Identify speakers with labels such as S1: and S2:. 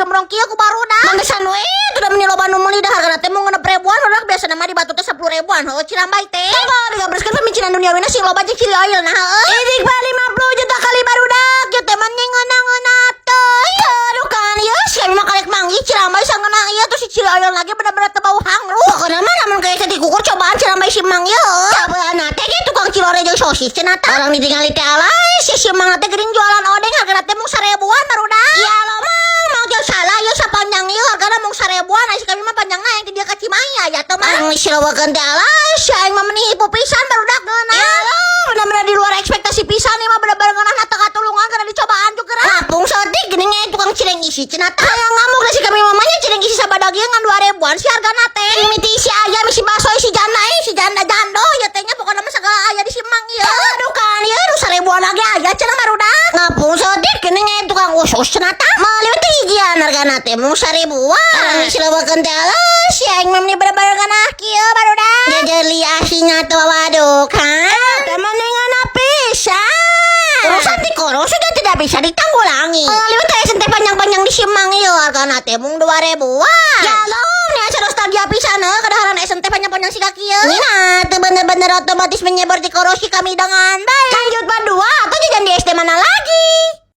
S1: Digembrong kieu ku barudak. Mantesan we tuh da meni loba nu meuli, da hargana teh mung 6 ribuan, barudak. Biasana mah di batu teh 10 ribuan heuh cirambay teh. Coba digabreskeun pamicinan duniawina sing loba jeung chili oil nah heuh. Istighfar 50 juta kali, barudak. Ieu teh mah ngeunah-ngeunah teh. Ya aduh kan ya, si kami mah karek manggih cirambay sangeunah ieu tuh si chili oil lagi bener-bener teu bau hangruh. Pokokna mah lamun kayak teh dikukur cobaan cirambay si Mang ieu. Cabean teh ge tukang cilore jeung sosis cenah tah. Orang ditinggali teh alay si si Mang teh geuning jualan odeng, hargana teh mung 1.000-an, barudak. Ya lo Mang, mau jauh salah ieu sapanjang ieu hargana mung 1.000-an, ai si kami mah panjangna yang di dia ka Cimahi aya teh mah. Orang silawakeun teh alay si aing mah meni hipu pisan, barudak, ngeunah. Ya lo bener-bener di luar ekspektasi pisan nih mah, bener-bener ngeunah teu katulungan karena dicobaan juga. Ngapung saeutik geuning ge tukang cireng isi cenah tah. Hayang ngamuk si kami mamanya, cireng isi sabadag ieu ngan 2 ribuan si hargana teh. Mimiti isi ayam, isi bakso, isi janda, isi janda jando ya teh nya, pokokna mah segala aya di si Mang ieu. Aduh kan ieu nu 1.000-an lagi aya cenah, barudak. Ngapung saeutik geuning ge tukang usus cenah tah. Meuli teh hijian hargana teh mung 1.000-an. Orang silawakeun teh alah si aing mah meni bener-bener ngeunah kieu, barudak. Jejeli asinya tuh, waduh kan. Teh mah ngeunah pisan. Urusan tikoro sudah tidak bisa ditanggulangi. Lihat teh teh panjang-panjang di si Mang ieu hargana teh mung 2 ribuan. Ya lo, nih asa nostalgia pisan heuh kadaharan esen teh panjang-panjang siga kieu. Nah, teu bener-bener otomatis menyebar di korosi kami dengan baik. Lanjut part 2 atau jajan di SD mana lagi?